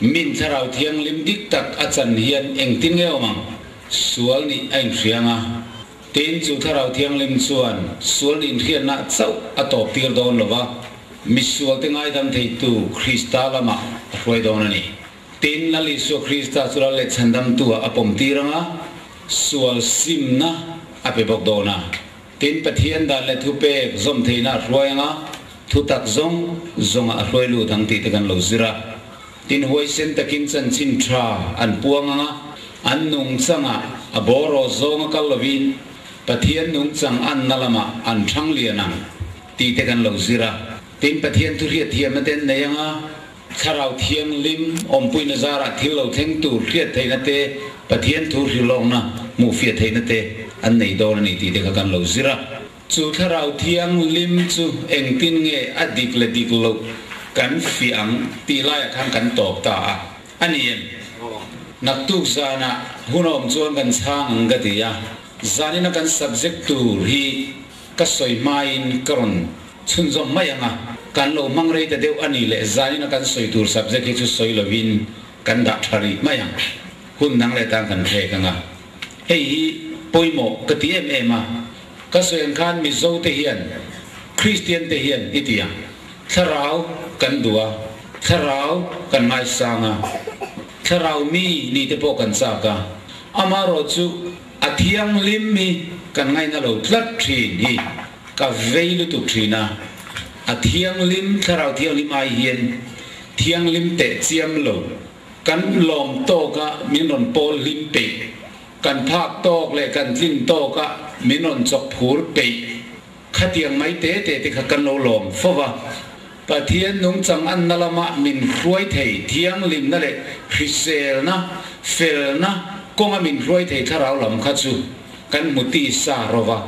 Min Thlarau Thianghlim dik tak a chan hian engtin nge awm ang? Sual nih a inhria ang a. Tin, chu Thlarau Thianghlim chuan sual nih inhriatna chauh a tawp tir dawn lo va, misualte ngaidam theitu Krista lamah a hruai dawn a ni. Tin, Lal Isua Krista chu Lal leh Chhandamtu-ah a pawm tir ang a, sual simna a pe bawk dawn a. Tin, Pathian dan leh thupek zawm theihna a hruai ang a, thutak zawng zawngah a hruai lut ang tih te kan lo zir a. Tin, huaisen takin chanchin tha an puang ang a, an nungchangah a bawraw zawnga kal lovin Pathian nungchang anna lamah an thang lian ang tih te kan lo zir a. Tin, Pathian thuhriat thiamna te an nei ang a, Thlarau Thianghlim awmpuina zarah thil lo thleng tur hriat theihna te, Pathian thu hrilhawkna hmuhfiah theihna te an nei dawn a ni tih te kha kan lo zir a. Chu Thlarau Thianghlim chu engtin nge a dik leh dik loh kan fiah ang tih laiah khan kan tawp ta a, a ni em? Naktuk zanah hun a awm chuan kan chhang ang ka ti a, zanina kan subject tur hi ka sawi hmain ka rawn Chhunzawm mai ang a, kan lo hmang rei ta deuh a ni leh zanin a kan sawi tur subject hi chu sawi lovin kan dah tha rih mai ang. Hun dang leh tan kan thlek ang a. Hei hi pawimawh ka ti em em a, ka sawi ang khan Mizo te hian, Kristian te hian i ti ang. Thlarau kan duh a, thlarau kan ngaisang a, thlarau mi ni te pawh kan chak a, amaherawh chu a thianghlim hi kan ngaina lo tlat thin hi. Ka vei lutuk thin a, a thianghlim, thlarau thianghlim ai hian thianghlim teh chiam lo. Kan lawm tawk a min rawn pawl hlim peih, kan phak tawk leh kan tlin tawk a min rawn chawk phur peih. Khatiang mai te te te kha kan lo lawm fo va. Pathian nungchang anna lama min hruai thei thianghlimna leh hriselna, felna kawnga min hruai thei thlarau lam kha chu kan hmu ti sa ro va.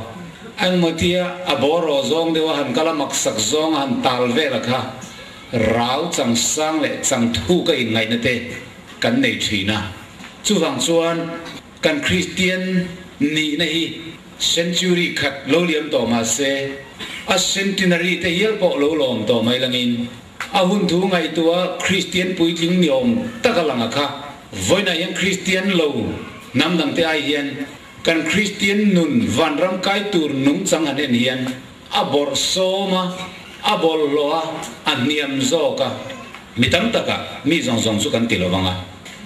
An hmu tia a bawraw zawng deuh a han kal a maksak zawng a han tal vel a kha rau chang sang leh chang thuk a inngaihna te kan nei thin a. Chuvang chuan kan Kristian nihna hi century khat lo liam tawh mah se a centenary te hial pawh lo lawm tawh mai langin a hun thu ngaihtuah Kristian puitling ni awm tak a lang a kha. Vawiinah hian Kristian lo hnam dangte ai hian kan Kristian nun vanram kai tur nungchang han en hian a bawrh sawm a, a bawlhhlawh a, a hniam zawk a. Mi tam takah mi zawng zawng chu kan ti lo vang a.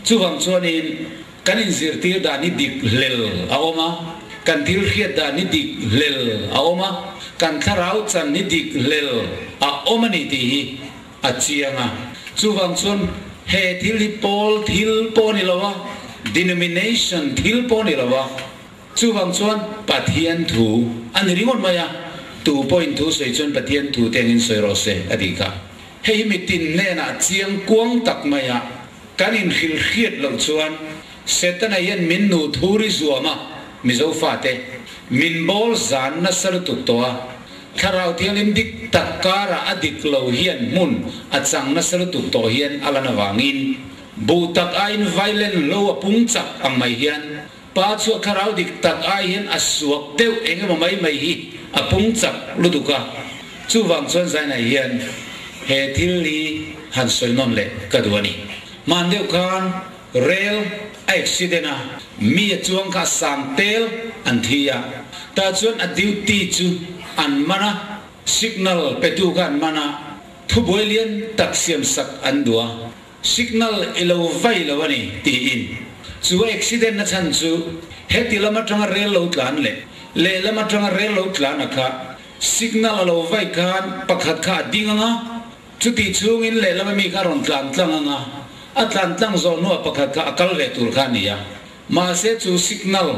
Chuvang chuanin kan inzirtir dan hi dik hlel a awm a, kan thil hriat dan hi dik hlel a awm a, kan thlarau chan hi dik hlel a awm a ni tih hi a chiang a. Chuvang chuan he thil hi pawl thil pawh a ni lo a, denomination thil pawh a ni lo a. Chuvang chuan Pathian thu a ni ringawt mai a, tu pawhin thu sawi chuan Pathian thu te angin sawi rawh se a tih kha. Hei hi mitin hnenah chiang kuang tak maia kan inhrilh hriat loh chuan Setana hian min nu thur i zuam a, Mizo fate min bawl zan nasa lutuk tawh a, Thlarau Thianghlim dik tak karah a dik lo hian hmun a chang nasa lutuk tawh hian a lan avangin buh tak aiin violent lo a pung chak ang mai hian Pa chu a thlarau dik tak ai hian a suak deuh eng emaw mai mai hi a pung chak lutuk a, chuvang chuan Zainai hian he thil hi han sawi nawn leh ka duh a ni. Hman deuh khan rail a accident a, mi a chuang kha a sang tel an thi a, tah chuan a duty chu an man a, signal petu kha an man a, thubuai lian tak siam sak an duh a. Signal i lo vai lo a ni, tiin. Chu accident na chhan chu heti lam atanga rel lo tlan leh lehlam atanga rel lo tlan a kha signal a lo vai khan pakhat kha a ding ang a, chutih chhungin lehlam ami kha a rawn tlan tlang ang a, a tlan tlang zawh hnuah pakhat kha a kal ve tur kha a ni a. Mahse chu signal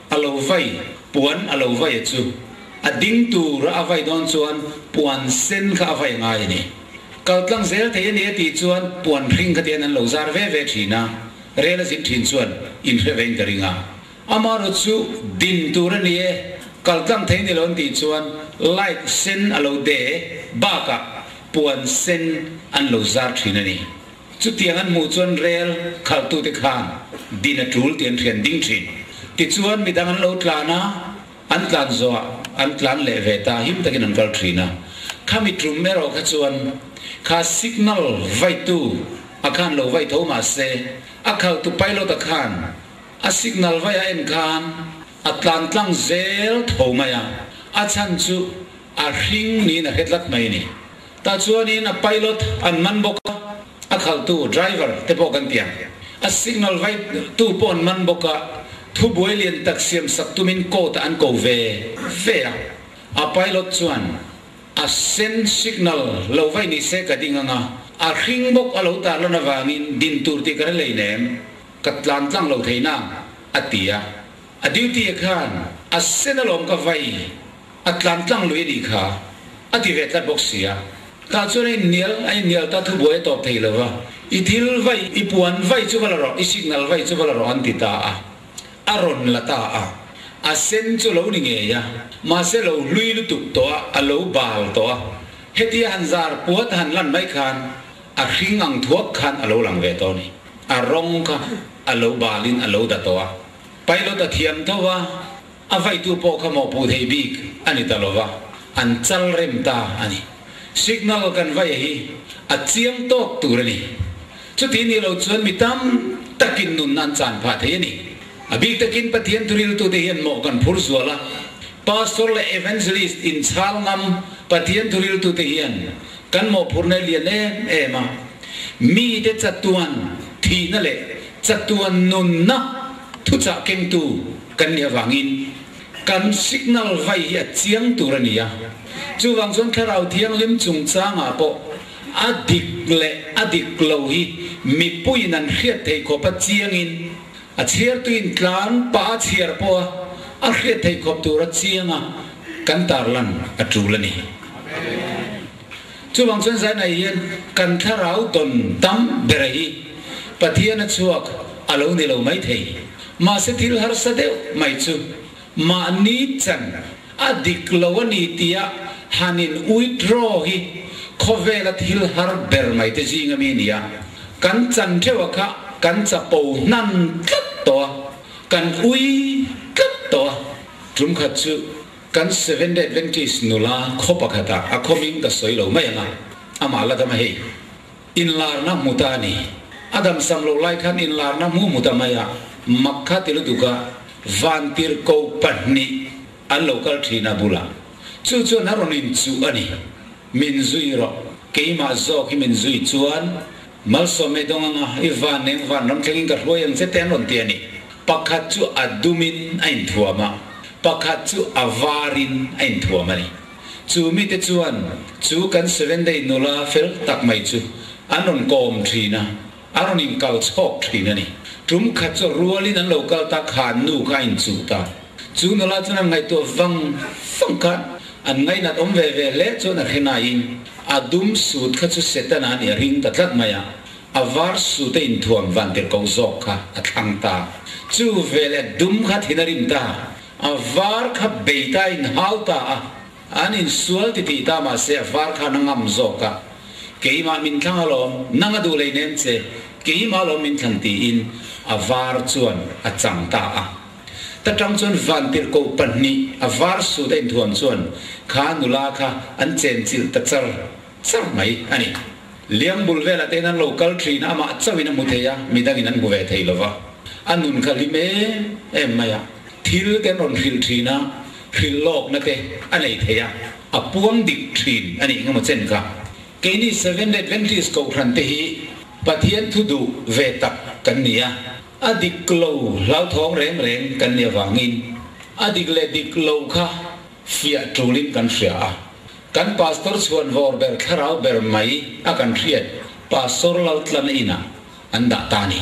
a lo vai, puan a lo vai a chu a ding tura a vai dawn chuan puan sen kha a vai ngai a ni. Kal tlang zel thei a ni a tih chuan puan hring kha tian an lo zar ve ve thin a, rel a zin thin chuan inhre vein ka ring a. Amaherawh chu din tur a ni e, kal tlang thei ni lo an tih chuan light sen a lo de bakah puan sen an lo zar thin a ni. Chutiang an hmuh chuan rel khalhtute khan din a tul tih an hrian ding thin. Tichuan midang an lo tlan a. An tlan zawhah an tlan leh ve ta him takin an kal thin a. Khami tum erawh kha chuan kha signal vaitu a khan lo vai tho mah se, a khaltu pilot a khan a signal vai a en khan a tlan tlang zel tho mai a, a chhan chu a hring niin a hre tlat mai a ni. Tah chuanin a pilot an man bawk a, a khaltu, driver, te pawh kan ti ang. A signal vai tu pawh an man bawk a, thubuai lian tak siam sak tumin court ah an ko ve ve a. A pilot chuan a sen signal lo vai ni se ka ding ang a, a hring bawk a lo tarlan avangin din tur tih ka hre hleinem, ka tlan tlang lo thei nang, a ti a. A duty a khan a sen alawm ka vai A tlan tlang lui a nih kha, a ti ve tlat bawk si a. Tah chuan a innial, a innial ta thubuai a tawp thei lo va. I thil vai, i puan vai chu va la rawh, i signal vai chu va la rawh an ti ta a. A rawn la ta a. A sen chu lo ni ngei a, mahse lo hlui lutuk tawh a, a lo bal tawh a. Hetia han zar puat han lan mai khan a hring ang thuak khan a lo lang ve tawh a ni. A rawng kha a lo balin a lo da tawh a. Pilot a thiam tho va. A vaitu pawh kha mawhpuh thei bik a ni ta lova, an chal rem ta a ni. Signal kan vaia hi a chiang tawk tur a ni. Chuti ni lo chuan mi tam takin nun an chan phah thei a ni. A bik takin Pathian thuriltute hian mawh kan phur zual a, Pastor leh Evangelist inchhal ngam Pathian thuriltute hian kan mawhphurna lian em em a, mite chatuan thihna leh chatuan nunna thuchah kengtu kan nih avangin kan signal vai hi a chiang tur a ni a. Chuvang chuan Thlarau Thianghlim chungchangah pawh a dik leh a dik lo hi mipuiin an hriat theih khawp a chiangin a chhiartuin tlan pah a chhiar pawha a hriat theih khawp tur a chiang a kan tarlan a tul a ni. Chuvang chuan Zainai hian kan thlarau tawn tam bera hi Pathian a chhuak a lo ni lo mai thei. Mahse thil harsa deuh mai chu mahni chan a dik lo a ni tia han in withdraw hi khawvela thil har ber mai te zing ami a ni a. Kan chan theuh a kha kan chapo hnan tlat tawh a, kan ui tlat tawh a. Tum khat chu Kan Seventh Day Adventist nula khaw pakhatah a khawming ka sawi lo mai ang a, amah la dam a hei. Inlarna hmu ta a ni. A dam sam loh lai khan inlarna hmu hmu ta mai a, mak kha ti lutuk a, vantirhko pahnih an lo kal thin a bulah. Chu chuan a rawn inchuh a ni. Min zui rawh, keimah zawk hi min zui chuan malsawm e dawng anga i van eng van ram thlengin ka hruai ang che te an rawn ti a ni. Pakhat chu a dumin a inthuam a, pakhat chu a varin a inthuam a ni. Chu mite chuan chu kan Seven Day nula fel tak mai chu an rawn kawm thin a, a rawn inkal chhawk thin a ni. Tum khat chu rualin an lo kal ta khan nu kha a inchuh ta. Chu nula chuan an ngaihtuah vang vang khan an ngainat awm ve ve hle chuan a hre naiin a dum sut kha chu Setana a nih a ring ta tlat mai a. A var sute inthuam vantirhkoh zawk kha a thlang ta. Chu veleh dum kha thin a rim ta. A var kha bei ta inhau ta a. An insual titih ta mahse a var khan a ngam zawk a. Keimah min thlang alawm, nang a duh lei nen che, keimah alawm min thlan tiin a var chuan a chang ta a. Ta tang chuan vantirhkoh pahnih a var sute inthuam chuan kha nula kha an chenchilh ta char char mai a ni. Liang bul velah te hian an lo kal thin a, amah chauhin a hmu thei a, midangin an hmu ve thei lo va. A nun kha hlim em em mai a, thil te an rawn hrilh thin a, hrilh lawkna te a nei thei a, a puang dik thin a nih engemaw chen kha. Keini Seventh Adventist Kohhran te hi Pathian thu duh ve tak kan ni a, a dik lo hlauthawng reng reng kan nih avangin a dik leh dik lo kha fiah tulin kan hria a. Kan Pastor chhuan vawr ber thlarau ber mai a kan hriat Pastor Laltlana inah an dah ta a ni.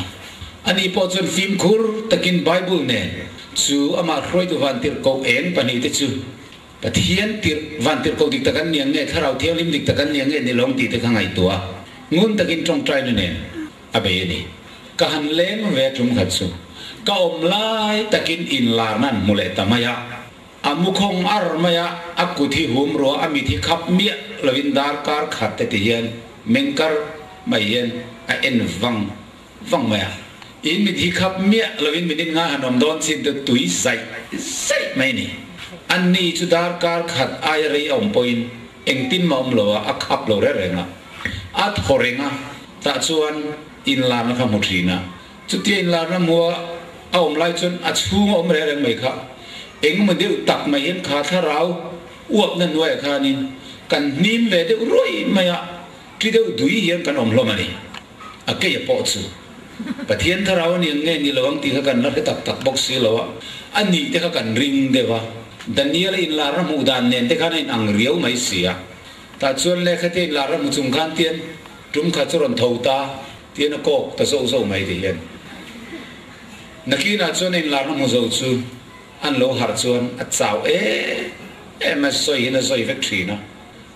Ani pawh chuan fimkhur takin Bible nen chu amah hruaitu vantirhkoh eng pahnihte chu Pathian tirh vantirhkoh dik tak an ni ang nge Thlarau Thianghlim dik tak an ni ang nge ni lawng tih te kha ngaihtuah a, ngun takin tawngtaina nen a bei a ni. Ka han leng ve tum khat chu ka awm lai takin inlarna an hmu leh ta mai a. A mu khawng ar mai a, a kut hi hum ruah a mit hi khap miah lovin darkar khat te ti hian meng kar mai hian a en vang vang mai a. In mit hi khap miah lovin minute nga han awm dawn chin te tui zaih zaih mai a ni. A ni chu darkar khat aia rei a awm pawhin engtin mah awm lo a, a khap lo reng reng a, a thaw reng a, tah chuan. inlarna kha hmu thin a. Chutia inlarna hmua a awm lai chuan a chhunga awm reng reng mai kha engemaw deuh tak mai hian kha thlarau uapna hnuaiah khanin kan hnim ve deuh ruai mai a, ṭi deuh dui hian kan awm hlawm a ni. A keia pawh chu Pathian thlarau a ni ang nge ni lo ang tih kha kan la hre tak tak bawk si lo a, a nih te kha kan ring deuh a, Daniel-a inlarna hmuh dan nen te khan a inang riau mai si a. Tah chuan lehkha te inlarna hmu chung khan tian tum khat chu rawn tho ta tian a kawk ta zoh zoh mai ti hian. Nakinah chuan a inlarna hmu zo chu an lo harh chuan a chau em em a, sawi hian a zawi vek thin a.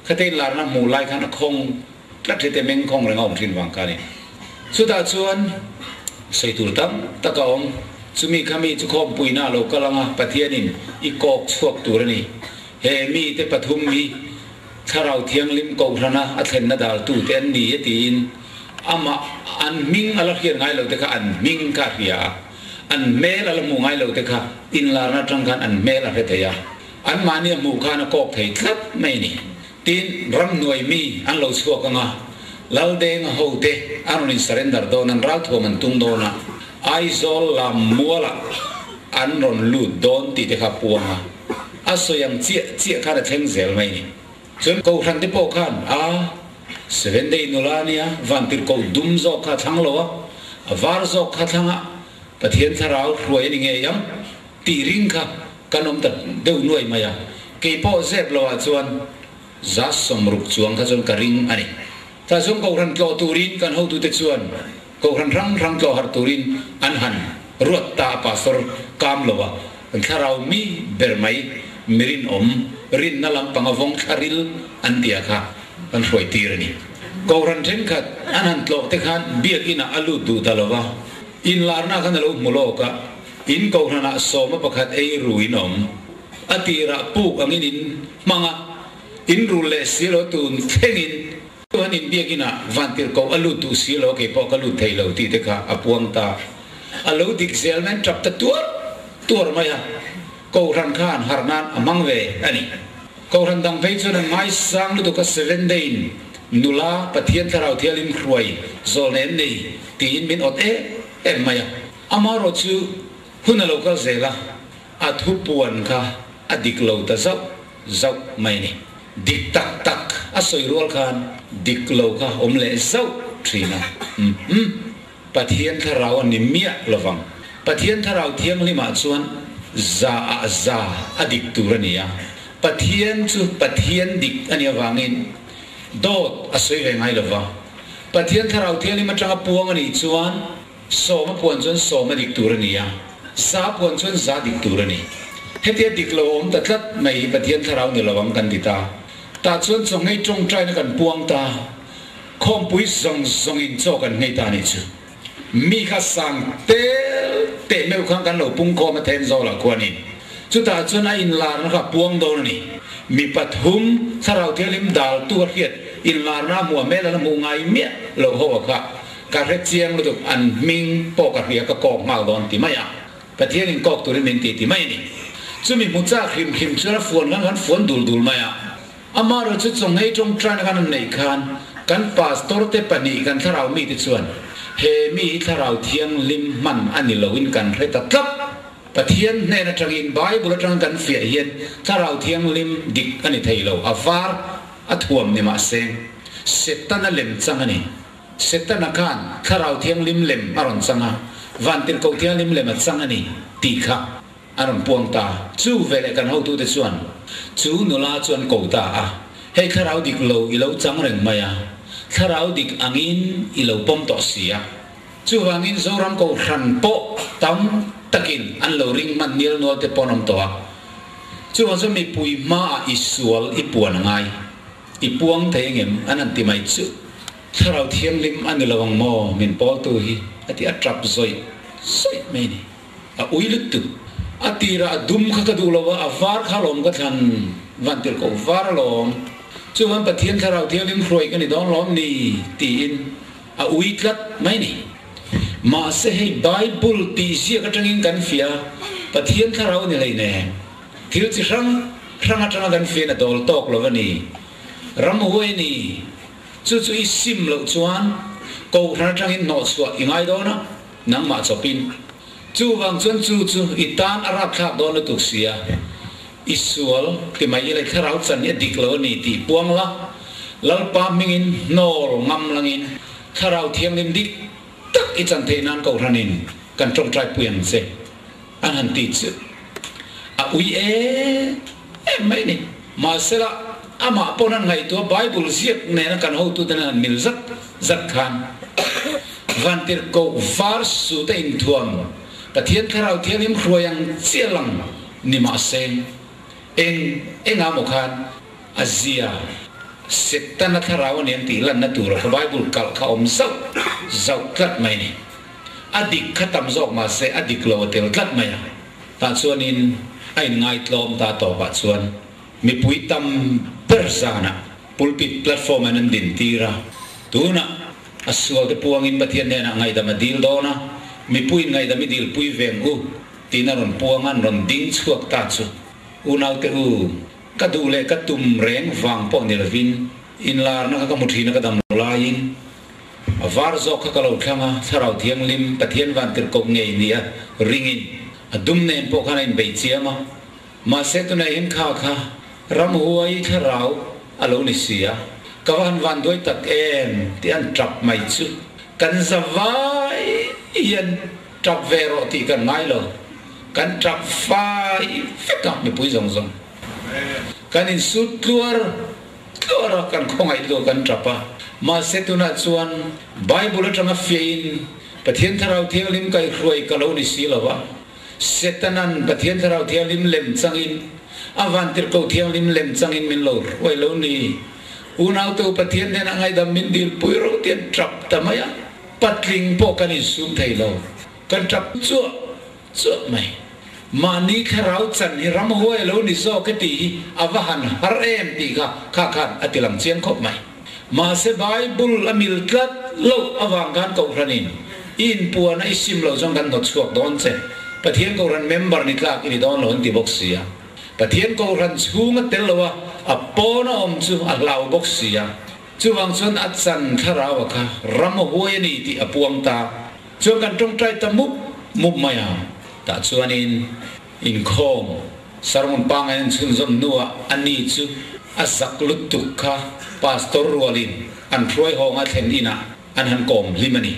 Khate inlarna hmuh lai khan a khawng tlat hi te meng khawng reng a awm thin vang kha a ni. Chutah chuan sawi tur tam tak a awm. Chumi kha mi chu khawmpuina a lo kal ang a, Pathianin i kawk chhuak tur a ni. He mite pathum hi Thlarau Thianghlim Kohhrana a thlenna daltute an ni e tiin amah an hming a la hriat ngai lote kha an hming kha a hria a, an hmel a la hmuh ngai lote kha inlarna atang khan an hmel a hre thei a. Anmahni a hmuh khan a kawk thei tlat mai a ni. Tin, ramhnuai mi an lo chhuak ang a, Laldenga hote an rawn in surrender dawn, an ralthuam an tung dawn a, Aizawl lam mualah an rawn lut dawn tih te kha a puang a, a sawi ang chiah chiah khan a thleng zel mai a ni. Chuan Kohhran te pawh khan a Seven Day nula a nia, Vantirhkoh dum zawk kha a thlang lo a, a var zawk kha a thlang a, Pathian thlarau hruai a ni ngei ang. Tih ring kha kan awm ta deuh nuai mai a, kei pawh zep lo ah chuan za 60 chuang kha chuan ka ring a ni. Tah chuan Kohhran tlawh turin kan hotute chuan Kohhran hrang hrang tlawh harh turin an han ruat ta a, Pastor kam lo a, kan thlarau mi ber mai mirinawm rinna lampanga vawng thlaril an tia kha kan hruai tir a ni. Kohhran thenkhat an han tlawh te khan biakinah a lut duh ta lo va, inlarna khan a lo hmu lawk a, In kohhranah sawma pakhat ei ru in awm. A tirah puk angin in hmang a, in rul leh si lo tun thlengin. Chuan in biakinah vantirhkoh a lut duh si lo, kei pawh ka lut thei lo tih te kha a puang ta. A lo dik zel mai, an tap ta tuar tuar mai a, kohhran khan harh nan a hmang ve a ni. Kohhran dang phei chuan an ngaisang lutuk a Seven-day in nula Pathian Thlarau Thianghlim hruai zawl nen nei tiin min awt em em mai a. Amaherawh chu hun a lo kal zel a, a thupuan kha a dik lo ta zauh zauh mai a ni. Dik tak tak a sawi rual khan dik lo kha awm leh zauh thin a. Umm. Pathian thlarau a ni miah lovang. Pathian thlarau thianghlimah chuan za ah za a dik tur a ni a. Pathian chu Pathian dik a nih avangin dawt a sawi ve ngai lova. Pathian thlarau thianghlim atanga puang a nih chuan Sawma puan chuan sawma dik tur a ni a, za puan chuan za dik tur a ni. Hetia dik lo awm ta tlat mai hi Pathian thlarau ni lo ang kan ti ta. Tah chuan chaw nghei tawngtaina kan puang ta, khawmpui zawng zawngin chaw kan nghei ta a nih chu. Mi kha sang tel teh meuh khan kan lo pung khawm a then zawlah khuanin chutah chuan a inlarna kha a puang dawn a ni. Mi pathum thlarau thianghlim daltu a hriat inlarna a hmuh a hmel a la hmuh ngai miah loh ho a kha. Ka hre chiang lutuk an hming pawh ka hria ka kawk nghal dawn ti mai a, Pathian in kawk turin min ti ti mai a ni. Chumi hmu chak hrim hrim chuan a fuan khan kan fuan dul dul mai a, amaherawh chu chawnghei tawngtaina kan han neih khan kan pastor te pahnih kan thlarau mite chuan he mi hi thlarau thianghlim hman a ni loin kan hre ta tlat. Pathian hnen atangin Bible atang kan fiah hian thlarau thianghlim dik a ni thei lo, a var a thuam ni mahse Setana lem chang a ni. Setana khan Thlarau Thianghlim lem a rawn chang a, Vantirhkoh Thianghlim lem a chang a ni tih kha a rawn puang ta. Chu veleh kan hotute chuan chu nula chu an ko ta a, Hei Thlarau dik lo i lo chang reng mai a, Thlarau dik angin i lo pawm tawh si a. Chuvangin Zoram Kohhran pawh tam takin an lo ring hman nial nual te pawh an awm tawh a. Chuvang chuan mipui hmaah i sual i puan a ngai. I puang thei engem an han ti mai chu Thlarau Thianghlim a ni lo ang maw min pawltu hi a ti a tap zawih zawih mai a ni. A ui lutuk. A tirah a dum kha ka duh lo a, a var kha alawm ka thlan van tirh koh var alawm. Chuvan Pathian Thlarau Thianghlim hruai ka ni dawn lawm ni tiin a ui tlat mai a ni. Mahse hei Bible tih ziak atangin kan fiah a, Pathian Thlarau a ni hleinem. Thil chi hrang hrang atanga kan fian a dawl tawk lo a ni. Ramhuai a ni. Chu chu i sim loh chuan Kohhran atangin hnawhchhuah i ngai dawn a, nangmah chawpin. Chuvang chuan chu chu i tan a rapthlak dawn lutuk sia. I sual ti mai ila i thlarau chan hi a dik lo a ni tih puang la, Lalpa hmingin hnawl ngam langin thlarau thianghlim dik tak i chan theih nan Kohhranin kan tawngtai pui ang che an han ti chu a ui em em mai a ni. Mahsela amah pawn an ngaihtuah Bible ziak nena kan hotuten an han mil zat zat khan Vantirhkoh var suta inthuam Pathian Thlarau Thianghlim hruai ang chiah lang ni mahse eng engah maw khan a zia Setana thlarau a ni ang tih lanna tura kha Bible kalh kha awm zauh zauh tlat mai a ni. A dik kha tam zawk mahse a dik lo a tel tlat mai a. Tah chuanin a inngaihtlawm ta tawpah chuan mipui tam ber zanah pulpit platform an an din tir a. Tunah a sualte puangin Pathian hnenah ngaihdam a dil dawn a, mipuiin ngaihdam i dilpui veng u tiin a rawn puang a, an rawn ding chhuak ta chu. Unaute u, ka duh leh ka tum reng vang pawh ni lovin inlarna kha ka hmu thin a, ka dam lo laiin a var zawk kha ka lo thlang a, Thlarau Thianghlim Pathian vantirhkoh ngei nia ringin a dum nen pawh khan a inbei chiam a, mahse tunah hian kha kha ramhuai thlarau a lo ni si a, ka va han vanduai tak em tih an tap mai chu kan za vai hian tap ve rawh tih kan ngai lo, kan tap fai vek a mipui zawng zawng kan insut tluar tluar a, kan khawngaih luah kan tap a, mahse tunah chuan Bible atanga fiahin Pathian Thlarau Thianghlim kaihhruai ka lo ni si lo a, Setanan Pathian Thlarau Thianghlim lem changin a vantirhkoh thianghlim lem changin min lo hruai lo ni. Unaute u Pathian hnenah ngaihdam min dilpui ro tih an tap ta mai a, patling pawh kan insum thei lo, kan tap chuah chuah mai. Mahni thlarau chan hi ramhuai lo ni zawk e tih hi a va han har em tih kha kha khan a ti lang chiang khawp mai. Mahse Bible a mil tlat loh avang khan Kohhranin i inpuan a i sim loh chuan kan hnawt chhuak dawn che. Pathian Kohhran member ni tlak i ni dawn lo an ti bawk si a. Pathian Kohhran chhung a tel lo a, a pawn a awm chu a hlau bawk si a. Chuvang chuan a chan thlarau a kha ram a huai a ni tih a puang ta. Chuan kan tawngtai ta mup mup mai a. Tah chuanin inkhawm sermon pangai an chhunzawm hnuah a ni chu a zak lutuk kha pastor rualin an hruai hawnga thlen inah an han kawm hlim a ni.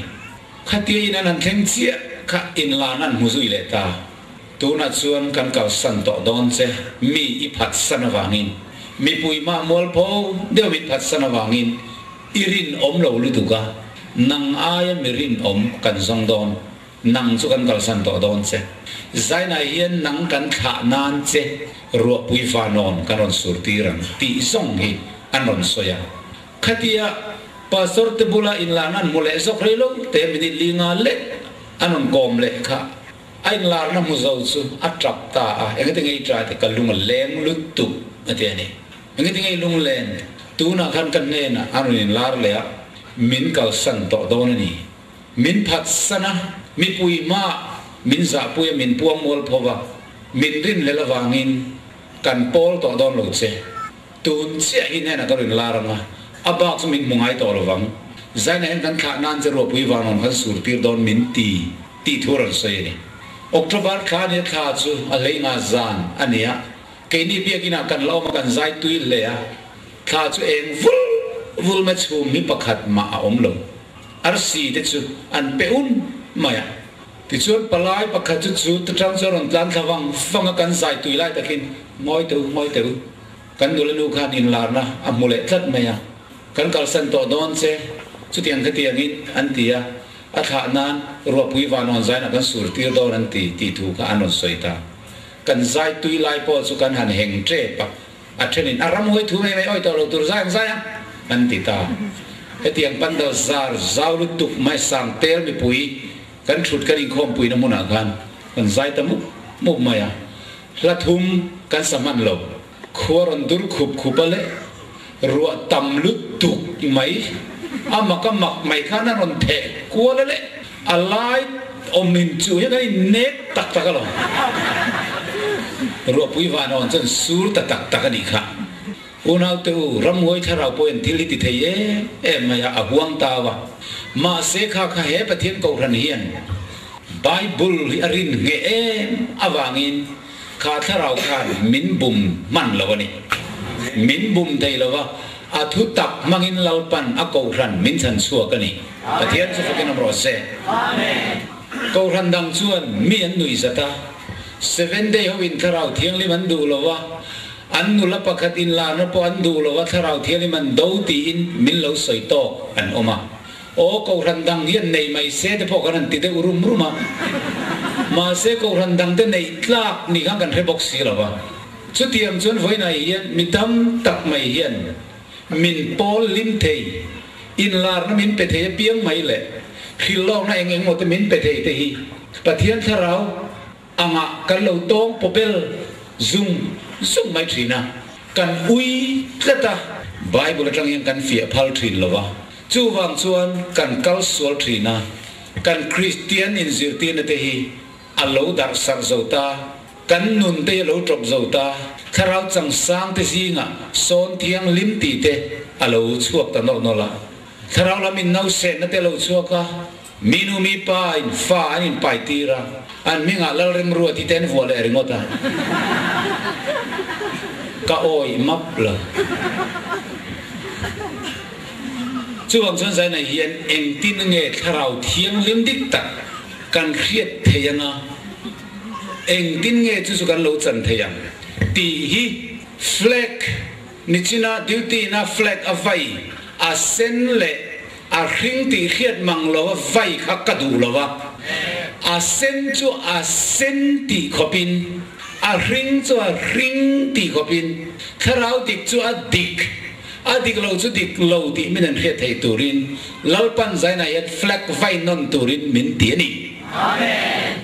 Khatia in an han thleng chiah kha inlan an hmu zui leh ta. Tunah chuan kan kalsan tawh dawn che, mi i phatsan avangin, mipui mah mualpho deuh min phatsan avangin i rinawm lo lutuk a, nang aia mi rinawm kan zawng dawn, nang chu kan kalsan tawh dawn che. Zainah hian nang kan thlah nan che ruahpui vanawn kan rawn sur tir ang tih zawng hi an rawn sawi a. Khatia Pastor te bula inlan an hmu leh zawk rei lo te minute li nga lek an rawn kawm leh kha. A inlarna hmu zo chu a tap ta a, engati nge i tah te ka lung a leng lutuk a ti a ni. Engati nge i lung len? Tunah khan ka hnenah a rawn inlar leh a, min kalsan tawh dawn a ni. Min phatsan a, mipui hmaah min zahpui a, min puang mual pho va, min rinhlel avangin kan pawl tawh dawn lo che. Tun chiah hi hnenah ka rawn lar ang a, a bak chu min hmu ngai tawh lovang. Zaina hian kan thlah nan che ruahpui vanawm kan sur tir dawn min ti tih thu a rawn sawi a ni. October thla nia thla chu a hlei nga zan a ni a, keini biakinah kan la awm a kan zai tui hle a, thla chu eng vul vul mai chhum hi pakhat mah a awm lo. Arsi te chu an pe un mai a. Tichuan palai pakhat chu chu ta tang chuan rawn tlan thla vang vang a kan zai tui lai takin ngawi teh u ngawi teh u. Kan nula nu khan inlarna a hmu leh tlat mai a, kan kalsan tawh dawn che, chutiang khatiangin an ti a, a thlah nan ruahpui vanawn zainah kan sur tir dawn an ti tih thu kha an rawn sawi ta. Kan zai tui lai pawh chu kan han heng tep a, a thenin a ram hawi thu mai mai awi tawh lo tur zai ang zai ang an ti ta. Hetiang pandal zar zau lutuk mai sang tel mipui kan thut kan inkhawmpuina hmunah khan kan zai ta mup mup mai a. Hla thum kan sa hman lo. Khua rawn dur khup khup a le. Ruah tam lutuk mai. A mak a mak mai khan a rawn theh kual a le. A lai awm in chu hian kan in nek tak tak alawm. Ruahpui van awn chuan sur ta tak tak a nih kha. Unaute u, ramhuai thlarau pawh hian thil hi ti thei em em mai a, a huang tau a. Mahse kha kha he Pathian Kohhran hian Bible hi a rin ngheh em avangin kha thlarau khan min bum hman lo a ni. Min bum thei lo va, a thu tak hmangin Lalpan a Kohhran min chhan chhuak a ni. Pathian chu fakin awm rawh se. Kohhran dang chuan mi an nuih zat a, Seven Day ho in thlarau thianghlim an duh lo va, An nula pakhat inlarna pawh an duh lo a, Thlarau Thianghlim an do tiin min lo sawi tawk an awm a. Aw, Kohhran dang hian nei mai se te pawh kan han ti deuh rum rum a. Mahse, Kohhran dangte neih tlak ni khan kan hre bawk si lo va. Chutiang chuan vawiinah hian mi tam tak mai hian min pawl lim thei, inlarna min pe thei apiang mai leh hrilhlawkna eng eng maw te min pe thei te hi Pathian Thlarau Angah kan lo tawng pawpel zung zung mai thin a, kan ui tlat a. Bible atang hian kan fiah phal thin lo va, chuvang chuan kan kal sual thin a, kan Kristian inzirtirna te hi a lo darh sarh zo ta, kan nun te hi a lo tawp zo ta, thlarau changsang te zingah sawn thianghlim tih te a lo chhuak ta nawlh nawlh a. Thlarau lam in nausenna te lo chhuak a, mi nu mi pa in fa an in pai tir a, an hmingah Lalremruati te an vuah leh ringawt a, ka awih map lo. Chuvang chuan Zainai hian engtin nge Thlarau Thianghlim dik tak kan hriat thei anga, engtin nge chu chu kan lo chan thei ang tih hi flag Nichina duty na flag a vai a sen leh a hring tih hriat mang lo a vai kha ka duh lo a, a sen chu a sen tih khawp in, a hring chu a hring tih khawp in, thlarau dik chu a dik, a dik lo chu dik lo tih min an hriat theih tur in Lalpan zainah hian flag vai nawn tur in min ti a ni. Amen.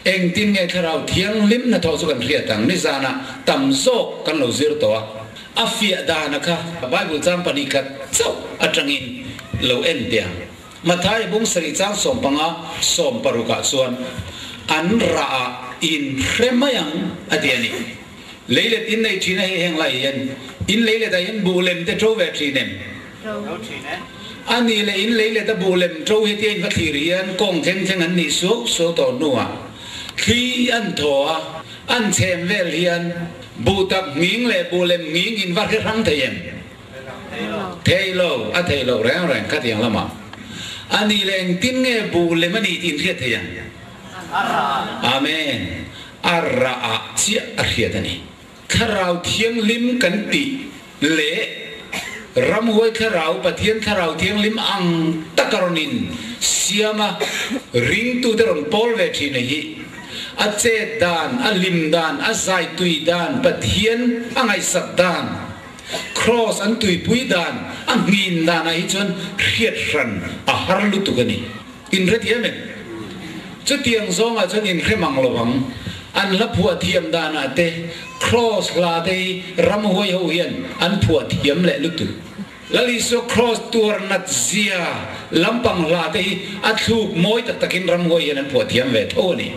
Engtin nge Thlarau Thianghlim hnathawh chu kan hriat ang? Nizanah tam zawk kan lo zir tawh a, a fiah dana kha Bible chang 2 khat chauh atangin lo en teh ang. Matthai bung sarih chang 15 16 ah chuan, An rah ah in hre mai ang a ti a ni. Leilet in nei thin a hei heng lai hian in leilet ah hian buh lem te to ve thin em? Ṭo ṭhin e. A nih leh in lei let a buh lem ṭo hetia in va thlir hian kawng thleng thleng an nih suau suau tawh hnuah thli an thaw a, an chhem vel hian buh tak nghing leh buh lem nghing in va hre hrang thei em? Thei lo, a thei loh reng reng khatiang lamah. A nih leh engtin nge buh lem a nih tih in hriat thei ang? Amen. A rah ah chiah a hriat a ni. Thlarau Thianghlim kan tih leh Ramhuai Thlarau, Pathian Thlarau Thianghlim ang taka rawn in siam a, ringtute rawn pawl ve thin a hi. A chet dan, a hlim dan, a zai tui dan, Pathian a ngaihsak dan, Kraws an tuipui dan, a nghin dan ah hi chuan hriat hran a har lutuk a ni. Inhrethiam em? Chutiang zawngah chuan inhre mang lo ang. An hla phuah thiam danah te, Kraws hla te hi ramhuai ho hian an phuah thiam leh lutuk. Lal Isua Kraws tuar nat zia lampang hla te hi a thluk mawi tak takin ramhuai hian an phuah thiam ve tho a ni.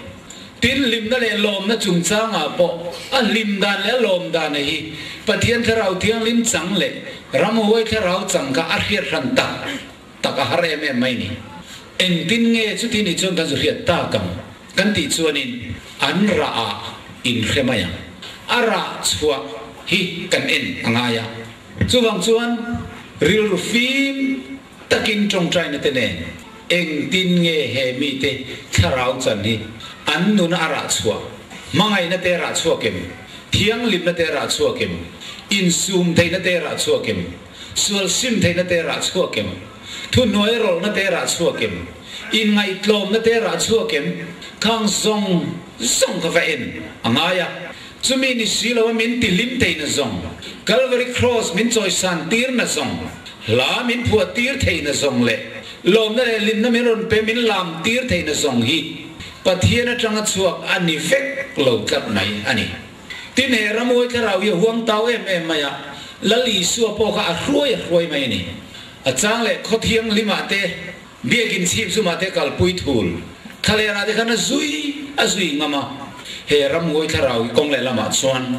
Tin, hlimna leh lawmna chungchangah pawh a hlim dan leh a lawm dan hi Pathian Thlarau Thianghlim chang leh ramhuai thlarau chang kha a hriat hran tak. Tak a har em em mai ni. Engtin nge chuti nih chuan kan zu hriat tak ang kan tih chuanin an rah ah in hre mai ang. A rah chhuah hi kan en a ngai a. Chuvang chuan rilru fim takin tawngtaina te nen engtin nge he mite thlarau chan hi an nuna a rah chhuah, hmangaihna te rah chhuak em, thianghlimna te rah chhuak em, insum theihna te rah chhuak em, Sual sim theihna te rah chhuak em? Thuhnuai rawlhna te rah chhuak em? Inngaihtlawmna te rah chhuak em? Khang zawng zawng kha va en a ngai a. Chumi ni si lo a min ti hlim theihna zawng, Calvary Cross min chawisan tirna zawng, hla min phuah tir theihna zawng leh lawmna leh hlimna min rawn pe min lam tir theihna zawng hi Pathian atanga chhuak a ni vek lo tlat mai a ni. Tin, he Ramhuai thlarau hi a huang tau em em mai a, Lal Isua pawh kha a hruai a hruai mai a ni. A chang leh Khawthianghlimah te, Biakin chhip zumah te kalpui thul thlalerah te khan a zui a zui ngam a. He Ramhuai thlarau hi kawng leh lamah chuan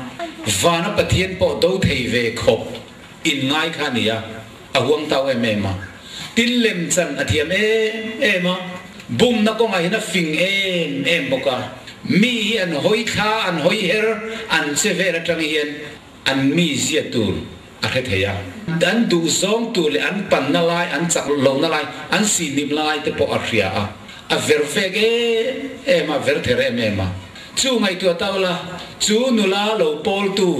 vana Pathian pawh do thei ve khawp. inngai kha a ni a, a huangtau em em a. Tin lemchan a thiam em em a, bumna kawngah hian a fing em em bawk a. Mi hi an hawi thla, an hawi her, an che vel atang hian an mizia tur a hre thei a. An duhzawng tur leh an panna lai, an chak lohna lai, an sihnim lai te pawh a hria a. A ver vek em em a, ver ther em em a. Chu ngaihtuah ta ula, chu nula lo pawltu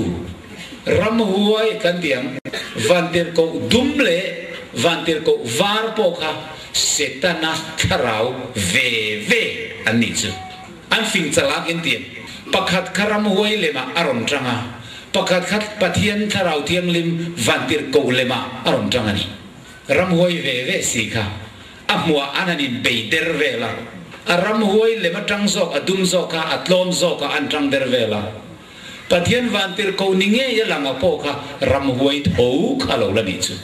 ramhuai kan ti ang, vantirhkoh dum leh vantirhkoh var pawh kha Setana thlarau ve ve an nih chu. An fing chalak in ti ang. Pakhat kha ramhuai lemah a rawn tang a, pakhat kha Pathian thlarau thianghlim vantirhkoh lemah a rawn tang a ni. Ramhuai ve ve si kha A hmuah an han inbei der vel a, a ramhuai lem atang zawk, a dum zawk kha a tlawm zawk a an tang der vel a. Pathian vantirhkoh ni ngei a lang a pawh kha ramhuai tho kha lo la nih chu.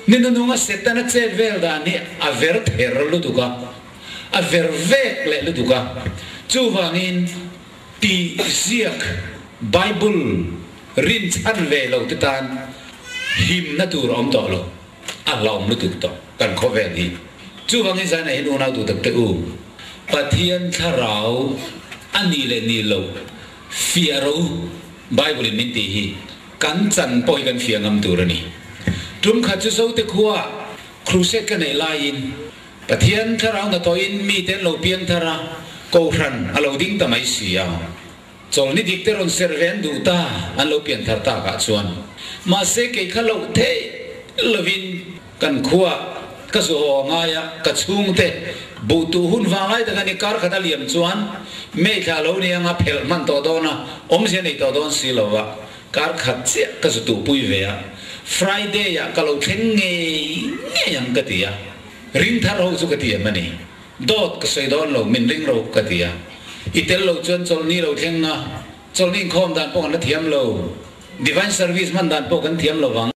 Ni nununga Setana chet vel dan hi a ver ther lutuk a, a ver vek leh lutuk a. Chuvangin tih ziak Bible rinchhan ve lo te tan himna tur a awm tawh lo. A hlauhawm lutuk tawh kan khawvel hi. Chuvangin Zaina hian unau duh tak te u, Pathian thlarau a nih leh nih loh fiah ro Bible in min tih hi kan chan pawh hi kan fiah ngam tur a ni. Tum khat chu Zote khua crusade ka neih laiin Pathian thlarau hnathawhin mite an lo piang thar a, Kohhran a lo ding ta mai si a. Chawlhni dik te rawn serh ve an duh ta, an lo pian thar tak ah chuan. Mahse kei kha loh theih lovin kan khua ka zu haw a ngai a, ka chhungte buh tuh hun vang lai tak a ni kar khat a liam chuan May thla lo ni anga phelh hman tawh dawn a, awmzia nei tawh dawn si lo va, kar khat chiah ka zu tuhpui ve a, Friday ah ka lo thleng ngei ngei ang ka ti a, ring thar ho chu ka ti em a ni. Dawt ka sawi dawn lo, min ring ro ka ti a. I tel lo chuan chawlhni lo thleng a, chawlhni inkhawm dan pawh kan la thiam lo, Divine Service hman dan pawh kan thiam lo vang.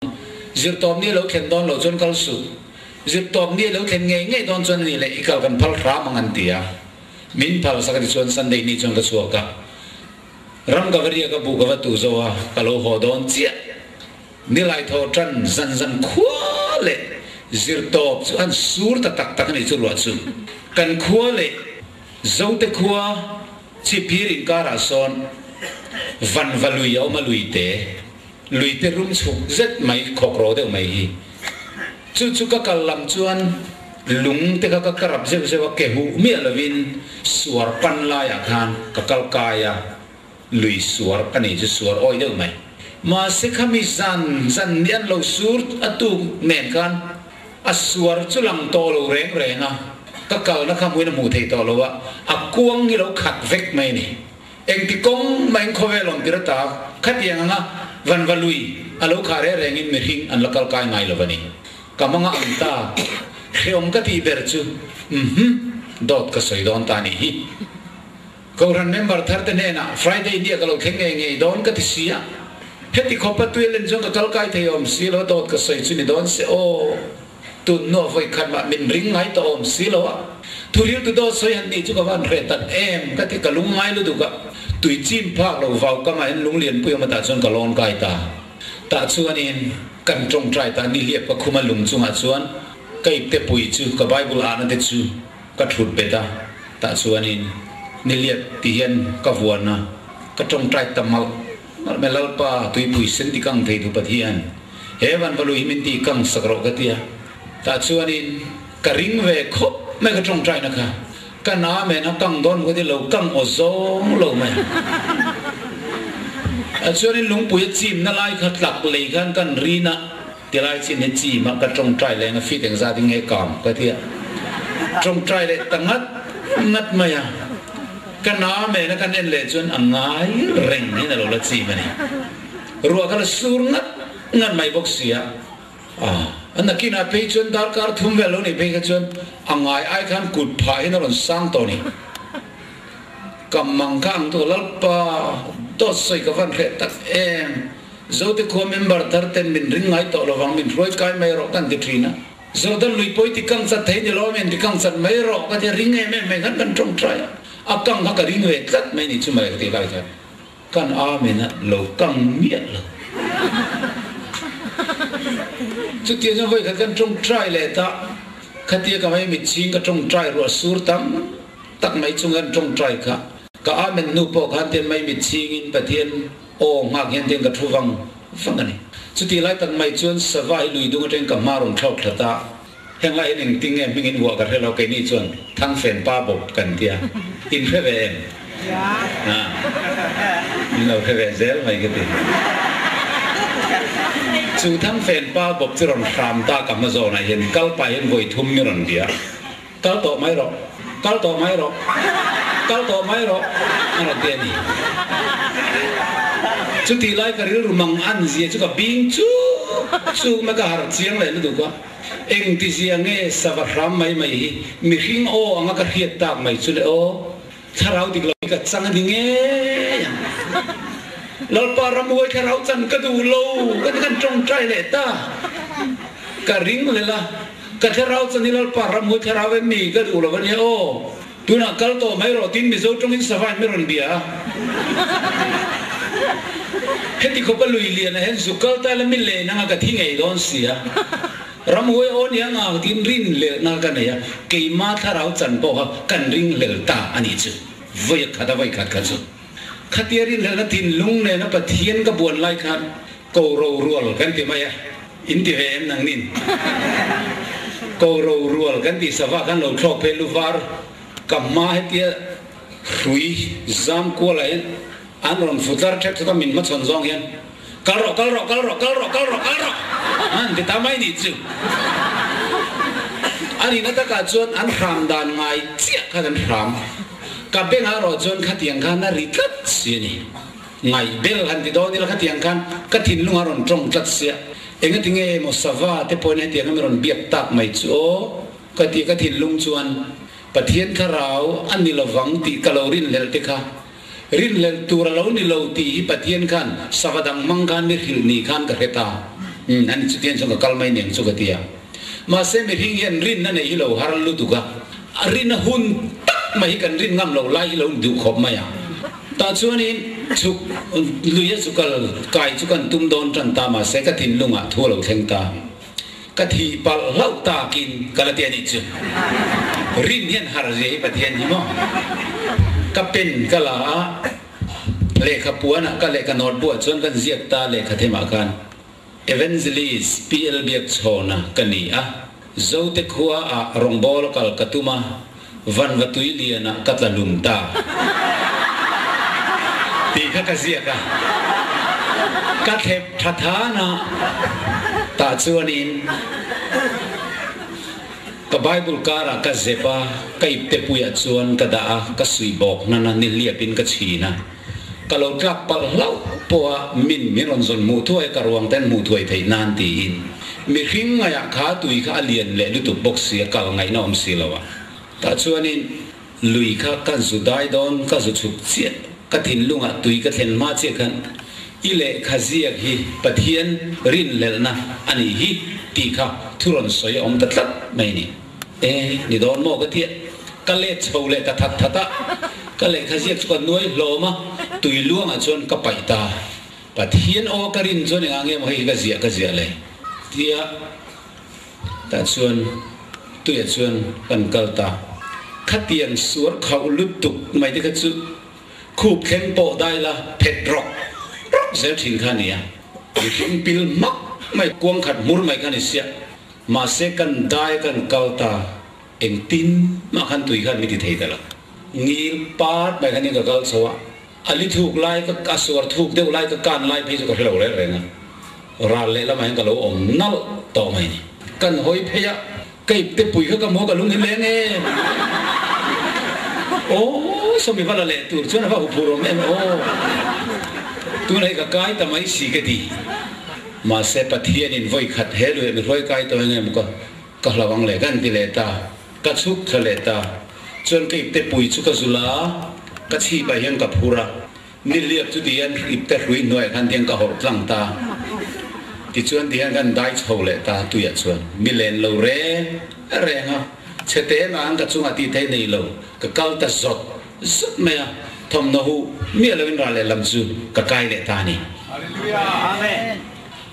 Zirtawpni a lo thlen dawn lo chuan kal suh. Zirtawpni a lo thlen ngei ngei dawn chuan a nih leh i kal kan phal hram ang an ti a. Min phal sak a ti chuan Sunday ni chuan ka chhuak a. Ram ka va riak a, buh ka va tuh zo a, ka lo haw dawn chiah. Nilai thaw tan zan zan khua leh zirtawp chu an sur ta tak tak a nih chu ruah chu. Kan khua leh Zote khua chipphir inkarah sawn vanva lui a awm a luite, luite rum chhuk zet mai khawk ro deuh mai hi. Chu chu ka kal lam chuan lung te kha ka karap zeuh zeuh a ke huh miah lovin suar pan laiah khan ka kal kai a. Lui suar a nih chu suar awi deuh mai. Mahse khami zan zan ni an lo sur a tuk nen khan a suar chu lang tawh lo reng reng a, ka kalna kha hmuin a hmuh theih tawh lo a, a kuang hi lo khat vek mai a ni. Engti kawng mah in khawvel awm tir ata khatiang anga vanva lui a lo khah reng rengin mihring an la kal kai ngai lo a ni. Ka hmanga ang ta, hreawm ka tih ber chu, Uhmm, dawt ka sawi dawn ta a nih hi. Kohhran member thar te hnenah Friday nia ka lo thleng ngei ngei dawn ka ti si a, heti khawpa tui len chuan ka kal kai thei awm si lo, dawt ka sawi chu ni dawn se aw, tun hnuah vawi khat mah min ring ngai tawh awm si lo a, thuril tu dawt sawi han nih chu ka van hreh tak em ka ti, ka lung ngai lutuk a, tui chim phak lo vau kam ah hian lung lianpui awm atah chuan ka lawn kai ta, tah chuanin kan tawngtai ta nihliap ka khum a lung chungah chuan ka ipte pui chu ka Bible ahna te chu. Ka thut bet a, tah chuanin niliat ti hian ka vuan a, ka tawngtai ta malh malh mai, Lalpa, tuipui sen ti kang thei tu Pathian, he vanvalu hi min ti kang sak rawh ka ti a, tah chuanin ka ring ve khawp mai ka tawngtaina kha, ka na men a kang dawn ka ti lo, kang aw zawng lo mai. Ah chuanin lungpui a chimna lai kha tlak lei khan kan rin a. Tilai chin hi chim a ka tawngtai leng a fit engzat in nge kam ka ti a, tawngtai leh ta ngat ngat mai a, ka na men a kan en leh chuan a ngai reng hian a lo la chim a ni. Ruah kha la sur ngat ngat mai bawk si a, a nakinah phei chuan darkar thum vel lo nih phei kha chuan a ngai ai khan kut phah hian a rawn sang tawh a ni. Ka mang kha ang tu Lalpa dawt sawi ka van hreh tak em. Zote khua member thar ten min ring ngai tawh lovang min hruai kai mai rawh kan ti thin a. Jordan lui pawi ti kang chat thei ni lo min ti kang chat mai rawh ka ti a, ring em em mai khan kan tawngtai a, a kang kha ka ring ve tlat mai ni chu mawle ka ti lai khan kan Amen a lo kang miah lo. Chutiang chuan vawikhat kan tawngtai leh ta, khatia ka mai mitchhing ka tawngtai ruah sur tam tak mai chung hian tawngtai kha ka Amen hnu pawh khan tian mai mitchhingin Pathian aw nghak hian tian ka thu vang vang a ni. Chutih lai tak mai chuan sava hi lui dung atangin ka hma rawn thlawk thla ta. Heng lai hian engtin nge hming in vuah ka hre lo, keini chuan Thangfen pa bawp kan tia. In hre ve em? Ha, in lo hre ve zel mai ka ti. Chu Thangfen pa bawp chu rawn hram ta ka hma zawnah hian kal pah hian vawi thum mi rawn bia. Kal tawh mai rawh, kal tawh mai rawh, kal tawh mai rawh a rawn ti a ni. Chutih lai ka rilru mang an zia chu ka bing chuk chuk mai, ka harh chiang leh lutuk a. Engtizia nge sava hram mai mai hi mihring aw anga ka hriat tak mai chu le aw, thlarau dik lo hi ka chang a ni ngei ang. Lalpa ramhuai thlarau chan ka duh lo ka ti khan tawngtai leh ta. Ka ring lel a, ka thlarau chan hi Lalpa ramhuai thlarau em mi ka duh lo a nia aw. Tunah kal tawh mai rawh tiin Mizo tawngin sava in mi rawn bia a. Heti khawpa lui lian ah hian zuk kal ta ila mi len anga ka thi ngei dawn si a. Ramhuai aw nia ngak tiin rinhlelhna ka nei a, keima thlarau chan pawh kha kan ringhlel ta a nih chu. Vawi a khat a vawi khat kha chu. Khatia rinhlelhna thinlung nena Pathian ka buan lai khan ko ro rual kan ti mai a. In ti ve em nang nin? Ko ro rual kan tih sava khan lo thlawk phei luvar ka hma hetia hrui zam kual ah hian an rawn fu tlar thep thep a min hmachhawn zawng hian kal rawh kal rawh kal rawh kal rawh kal rawh kal rawh an ti ta mai nih chu. A nihna takah chuan an hram dan ngai chiah khan an hram. Ka bengah erawh chuan khatiang khan a ri tlat si a ni. Ngaihbel han ti dawn ila khatiang khan ka thinlung a rawn tawng tlat sia. Engati nge emaw sava te pawhin hetiang a mi rawn biak tak mai chu aw ka ti ka thinlung chuan Pathian thlarau a ni lovang tih ka lo rinhlelh te kha rinhlelh tur a lo ni lo tih hi Pathian khan sava dang hmang khan mi hrilh ni khan ka hre ta. Umm ani chutiang chuan ka kal mai niang chu ka ti a. Mahse mihring hian rinna neih hi lo har lutuk a, a rinna hun tak mai hi kan rin ngam loh lai hi lo ni duh khawp mai a. Tah chuanin chhuk lui a zu kal kai chu kan tum dawn tan ta mahse ka thinlungah thu a lo thleng ta. Ka thih palh hlauh takin ka la ti a nih chu. Rin hian har zia hi Pathian hi maw? Ka pen ka la a, lehkha puanah ka lehkha notebook ah chuan kan ziak ta lehkha themah khan. Evangelist PL Biakchhawna ka ni a, Zote khua ah rawngbâwl kal ka tum a, Vanvatui lian ah ka tla hlum ta tih kha ka ziak a, ka thlep tha than a, tah chuanin ka Bible kar ah ka zep a, ka iptepuiah chuan ka dah a, ka suih bawk hnan a, nihliapin ka chhin a. Ka lo tlak palh hlauh pawh a min min rawn zawn hmuh thuai ka ruang ten hmuh thuai theih nan tiin mihring ngaihah kha tui kha a lian leh lutuk bawk si a kal ngaihna awm si lo a. Tah chuanin lui kha ka zu dai dawn ka zu chhuk chiah ka thinlungah tui ka thlen hma chiah khan i lehkha ziak hi Pathian rinhlelhna a nih hi tih kha thu rawn sawi a awm ta tlat mai a ni. E, ni dawn maw ka tia. Ka let chho leh ta that that a, ka lehkha ziak chu ka nuai hlawm a, tui luangah chuan ka paih ta. Pathian aw ka rin chuan engah nge maw hei hi ka ziah ka ziah le? Tia tah chuan tuiah chuan kan kal ta. Khatiang suar khauh lutuk mai te kha chu khup thleng pawh dai la phet rawk rawk zel thin kha a ni a. Mihring pil hmak mai kuang khat hmur mai kha a ni sia. Mahse kan dai kan kal ta engtin mah khan tui khan mi ti thei ta lo. Ngil pat mai khan in ka kal chho a, a li thuk lai ka a suar thuk deuh lai ka kan lai phei chu ka hre lo reng reng a, ral leh lamah hian ka lo awm nalh tawh mai ni. Kan hawi phei a, ka ipte pui kha ka hmu a ka lung hi leng em. Aw sawmi va la leh tur chuan a va huphur awm em aw. Tunah hi ka kai ta mai si ka ti. Mahse Pathianin vawi khat he luih mi hruai kai tawh eng em ka ka hlau ang leh kan ti leh ta, ka chhuk thla leh ta. Chuan ka ipte pui chu ka zul a, ka chhip ah hian ka phur a, nihliap chu ti hian ipte hrui hnuaiah khan tiang ka hawrh tlang ta. Tichuan ti hian kan dai chho leh ta tuiah chuan mi len lo reng reng a, chhe te mah ang ka chungah tih theih nei lo, ka kal ta zawt Zut mai a, thawmhnaw huh miah loin ral leh lam chu ka kai leh ta a ni. Hallelujah. Amen.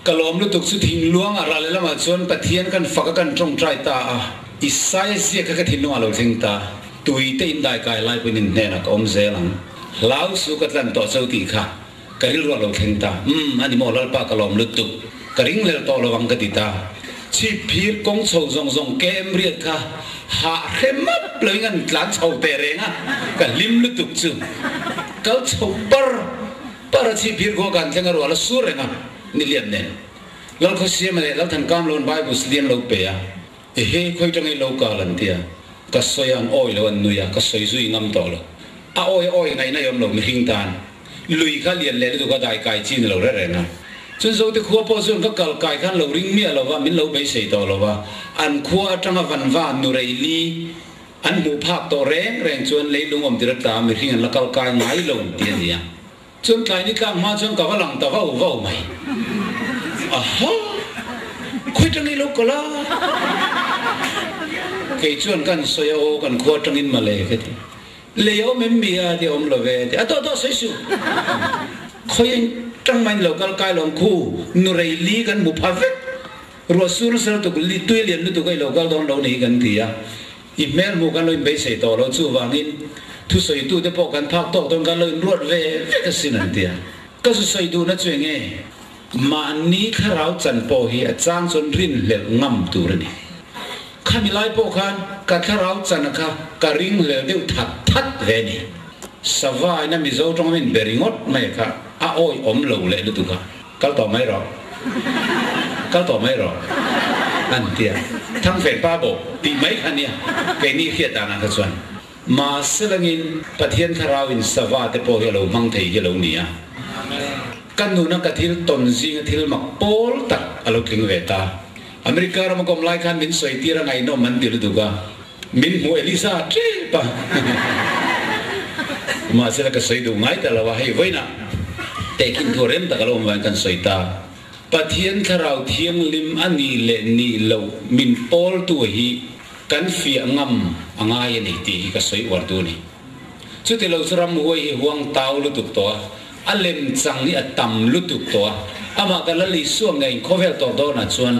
Ka lawm lutuk chu thinluang a ral lehlamah chuan Pathian kan fak a kan tawngtai ta a, Isaia ziak kha ka thinlungah lo thleng ta, tui te in daikai lai pawhin in hnenah ka awm zel ang, hlau su ka tlan tawh cho tih kha ka rilruah lo thleng ta, umm a ni maw Lalpa ka lawm lutuk, ka ring lel tawh lo ang ka ti ta. Chhip phir kawng chho zawng zawng KM riat kha hah hre map loin an tlan chho teh reng a, ka hlim lutuk chu kal chho par Para chhip phir khua kan thleng a rual a sur reng a, ni lian nen. Lalkhawsiama leh Lalthankam lo an Bible study an lo pe a, Ehe, khawi tangei lo kal an ti a, ka sawi a an awi lo an nui a, ka sawi zui ngam tawh lo. A awi a awi ngaihna i awm lo mihring tan. Lui kha lian leh lutuk a dai kai chi ni lo reng reng a. Chun Zote khua pawh chuan ka kal kai khan lo ring miah lo va, min lo beisei tawh lo va, an khua atanga vanva Nureili, An hmuh phak tawh reng reng chuan leilung awm tir atla mihring an la kal kai ngai lo tih a ni a. Chuan tlai ni tlak hma chuan ka va lang ta vau vau mai. Aha! Khawi tangin lo kal a? Kei chuan kan sawi a aw kan khua tangin male ka ti. Lei a awm em mi a ti a awm lo ve a ti. A tawh tawh sawi suh. Khawi tang maiin lo kal kai lo ang khu nu rei li kan hmu pha vek. Ruah sur nasa lutuk, tui lian lutuk a i lo kal dawn lo ni kan ti a, i hmel hmuh kan lo inbeisei tawh lo, chuvangin thusawitute pawh kan phak tawk dawn kan lo inruat ve vek asin an ti a. Ka zu sawi duhna chu eng nge? Mahni thlarau chan pawh hi a chang chuan rinhlelh ngam tur a ni. Khami lai pawh khan ka thlarau chana kha ka ringhlel deuh that that ve a ni. Sava ina Mizo tawng min be ringawt mai kha a awihawm lo leh lutuk a. Kal tawh mai rawh, kal tawh mai rawh an ti a, Thangfel pa bawk tih mai kha nia keini hriat danah kha chuan. Mahse langin Pathian Thlarauin sava te pawh hi a lo hmang thei hi a lo ni a. Ka nuna ka thil tawn zinga thil mak pawl tak a lo tling ve ta. America rama kawm lai khan min sawi tir a ngaihnawm an ti lutuk a, min hmu Elisa tep a. Mahse la ka sawi duh ngai ta lo a, hei vawiinah tehkhin thu rem tak a lo awm vangin kan sawi ta. Pathian Thlarau Thianghlim a nih leh nih loh min pawltu hi kan fiah ngam a ngai a ni tih hi ka sawi uar duh a ni. Chuti lo chu ramhuai hi huang tau lutuk tawh a, a lem chang hi a tam lutuk tawh a, amah ka Lal Isua ngeiin khawvel tawh dawnah chuan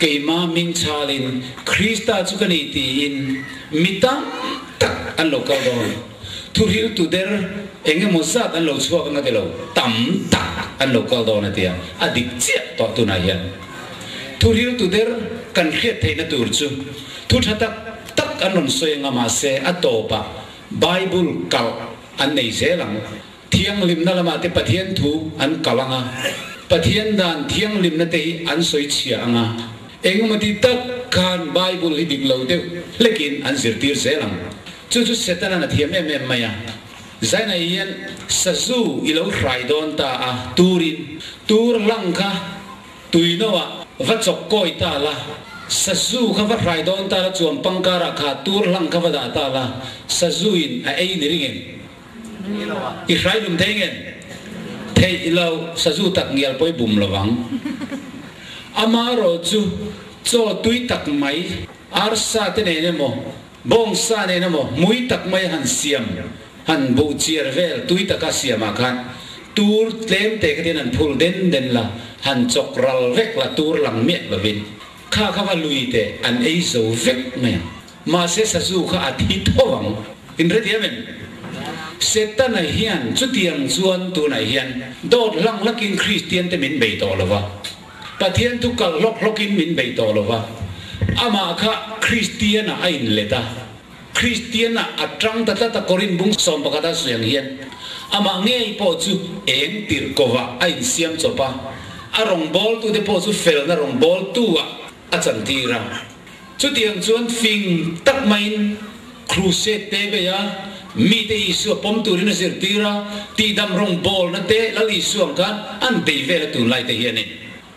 keima hming chhalin Krista chu ka ni tiin mi tam tak an lo kal dawn. Thuhriltu der eng emaw zat an lo chhuak ang a ti lo, tam tak an lo kal dawn a ti a, a dik chiah tawh tunah hian. Thuhriltu der kan hriat theihna tur chu thu tha tak tak an rawn sawi anga mahse a tawpah Bible kalh an nei zel ang. Thianghlimna lamah te Pathian thu an kalh anga, Pathian dan thianghlimna te hi an sawi chhia anga, engemaw tak khan Bible hi dik lo deuh hlekin an zirtir zel ang. Chu chu Setanan a thiam em em mai a. Zainai hian sazu i lo hrai dawn ta a, turin tur hlang kha Tuinoah va chawk kawi ta la, sazu kha va hrai dawn ta la chuan pangkarah kha tur hlang kha va dah ta la, sazuin a ei ni ring em? I hrai lum thei ngen? Theih lo, sazu tak ngial pawh i bum lo vang. Amaherawh chu chaw tui tak mai, arsa te nen emaw, bawngsa nen emaw hmui tak mai han siam, han buh chiar vel tui taka siamah khan tur tlem te khatin han phul den den la, han chawk ral vek la tur lang miah lovin kha kha va lui teh an ei zo vek mai ang. Mahse sazu kha a thi tho ang. Inhrethiam em? Setana hian chutiang chuan tunah hian dawt hlang hlakin Kristian te min bei tawh lo va. Pathian thu kalh hlawk hlawkin min bei tawh lo va, amah kha Kristian-ah a inlet a, Kristian-ah a tang ta tlat a, Korin bung 11 a sawi ang hian amah ngei pawh chu eng tirh kovah a insiam chawp a, a rawngbawltute pawh chu felna rawngbawltu-ah a chantir a. Chutiang chuan fing tak maiin crusade te bei a, mite Isua pawm turin a zirtir a, tihdam rawngbawlna te Lal Isua ang khan an bei vel a tunlai te hianin.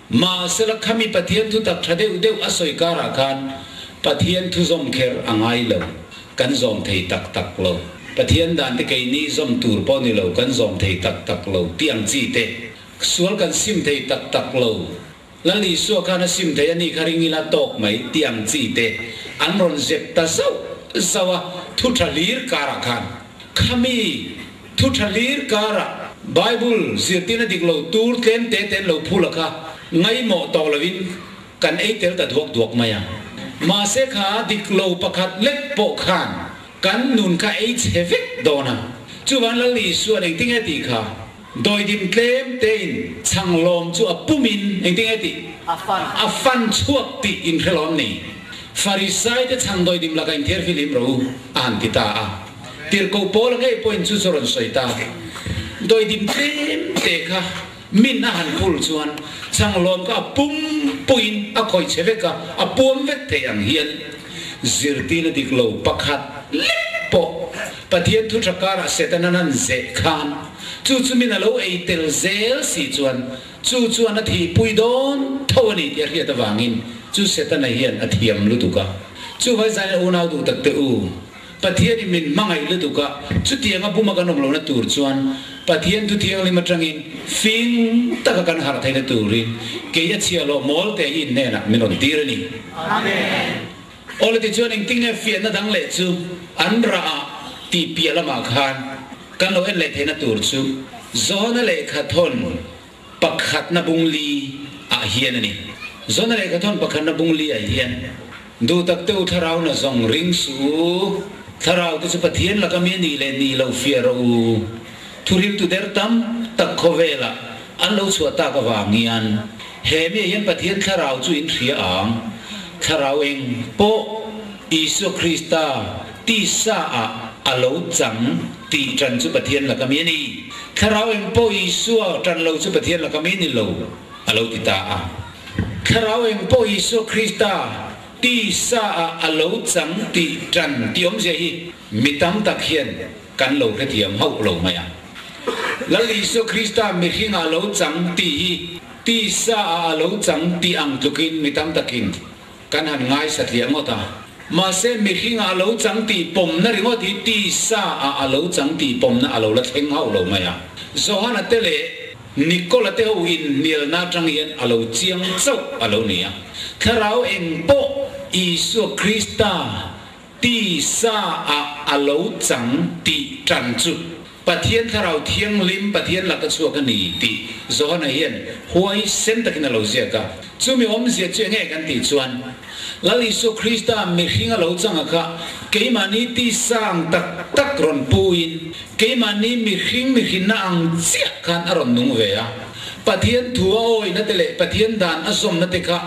Mahsela khami Pathian thu tak tha deuh deuh a sawi karah khan Pathian thu zawm kher a ngai lo, kan zawm thei tak tak lo. Pathian dan te keini zawm tur pawh ni lo, kan zawm thei tak tak lo tih ang chi te, sual kan sim thei tak tak lo. Lal Isua khan a sim thei a ni kha ring ila tawk mai tih ang chi te an rawn zep ta zauh zauh a, thu tha hlir karah khan khami thu tha hlir karah Bible zirtirna dik lo tur tlem te te an lo phul a kha. Ngaimawh tawh lovin kan ei tel ta duak duak mai a. Mahse kha dik lo pakhat lek pawh khan kan nun kha ei chhe vek dawn a. Chuvan Lal Isua'n engtinge tih kha dawidim tlem tein chhang lawm chu a pumin engtinge tih a fan chhuak tih inhre lawm ni. Farisai te chhang dawidim lakah inthiar fihlim rawh u a han ti ta a. Tirhkoh Paula ngei pawhin chu chu a rawn sawi ta. Dawidim tlem te kha Min a han phul chuan changlawm kha a pum puiin a khawih chhe vek a, a puam vek thei ang hian zirtirna dik lo pakhat lek pawh Pathian thu tha karah Setana nan zeh khan chu chu min a lo ei tel zel si chuan chu chuan a thihpui dawn tho a ni tih a hriat avangin chu Setana hian a thiam lutuk a. Chuvai zaina unau duh tak te u. Pathianin min hmangaih lutuk a, chutianga buma kan awm lohna tur chuan Pathian thu thianghlim atangin fing taka kan harh theihna turin kei a chhia lawh mawl te hi in hnenah min rawn tir a ni. Amen. Awle tichuan engtinge fiahna dang leh chu an rah ah tih piah lamah khan kan lo en leh theihna tur chu Johana lehkha thawn Pakhatna bung li ah hian a ni. Zawna lehkhathawn pakhatna bung li ah hian, Duh tak te u thlarau na zawng ring suh u, thlarau te chu Pathian laka mi a nih leh nih lo fiah rawh u. Thuhriltu der tam tak khawvelah an lo chhuah tak avang hian he mi ah hian Pathian thlarau chu in hria ang. Thlarau eng pawh Isua Krista tisa ah a lo chang tih ṭan chu Pathian laka mi a ni. Thlarau eng pawh Isua ṭan lo chu Pathian laka mi ni lo, a lo ti ta a. Thlarau eng pawh Isua Krista tisa ah a lo chang tih ṭan tih awmzia hi mi tam tak hian kan lo hrethiam hauh lo mai a. Lal Isua Krista mihring ah a lo chang tih hi tisa ah a lo chang tih ang tlukin mi tam takin Kan han ngaisatliah ngawt a. Mahse, mihringah a lo chang tih pawmna ringawt hi tisa ah a lo chang tih pawmna a lo la thleng hauh lo mai a. Johana te leh Nikola te ho inhnialna atang hian a lo chiang chauh a lo ni a. Thlarau eng pawh Isua Krista tisa ah a lo chang tih tan chu Pathian Thlarau Thianghlim Pathian laka chhuak a ni tih Johana hian huaisen takin a lo ziak a. Chumi awmzia chu enge kan tih chuan, Lal Isua Krista mihring a lo chang a kha keimahni tisang tak tak rawn puin, keimahni mihring mihrinna ang chiah khan a rawn nung ve a. Pathian thu a awihna te leh Pathian dan a zawmna te kha